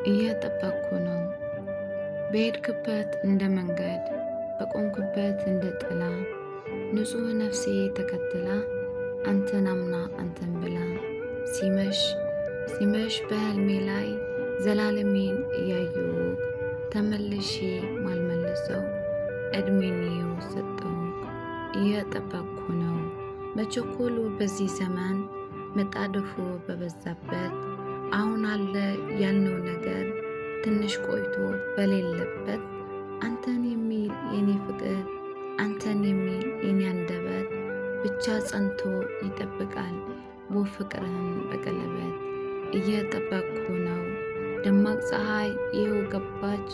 እየጠበቅኩ ነው። በሄድክበት እንደ መንገድ፣ በቆምክበት እንደ ጥላ፣ ንጹሕ ነፍሴ ተከትላ አንተን አምና አንተን ብላ፣ ሲመሽ ሲመሽ በህልሜ ላይ ዘላለሜን እያየሁህ፣ ተመልሼ ማልመልሰው እድሜን ይኸው ሰጠሁህ። እየጠበቅኩ ነው። መቸኮሉ በዚህ ዘመን መጣደፉ በበዛበት፣ አሁን አለ ያልነው ነገር ትንሽ ቆይቶ በሌለበት፣ አንተን የሚል የኔ ፍቅር፣ አንተን የሚል የኔ አንደበት ብቻ ጸንቶ ይጠብቃል ውብ ፍቅርህን በቀለበት። እየጠበቅኩ ነው። ደማቅ ፀሐይ ይኸው ገባች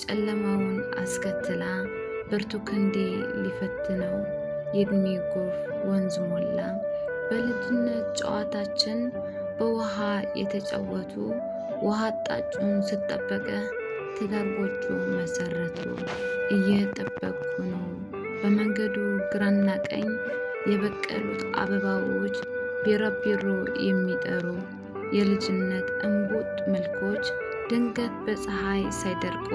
ጨለማውን አስከትላ፣ ብርቱ ክንዴ ሊፈትነው የእድሜ ጎርፍ ወንዝ ሞላ። በልጅነት ጨዋታችን በውሃ የተጫወቱ፣ ውሃ አጣጩን ስጠበቀ ትዳር ጎጆ መሰረቱ። እየጠበቅኩ ነው። በመንገዱ ግራና ቀኝ የበቀሉት አበባዎች፣ ቢራቢሮ የሚጠሩ የልጅነት እምቡጥ መልኮች፣ ድንገት በፀሐይ ሳይደርቁ፣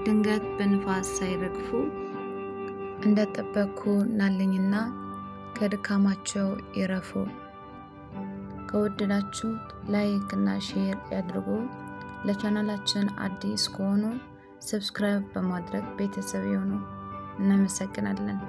ድንገት በንፋስ ሳይረግፉ፣ እንደጠበቅኩ ናልኝና ከድካማቸው ይረፉ። ከወደዳችሁት like እና share ያድርጉ። ለቻናላችን አዲስ ከሆኑ subscribe በማድረግ ቤተሰብ ይሁኑ። እናመሰግናለን።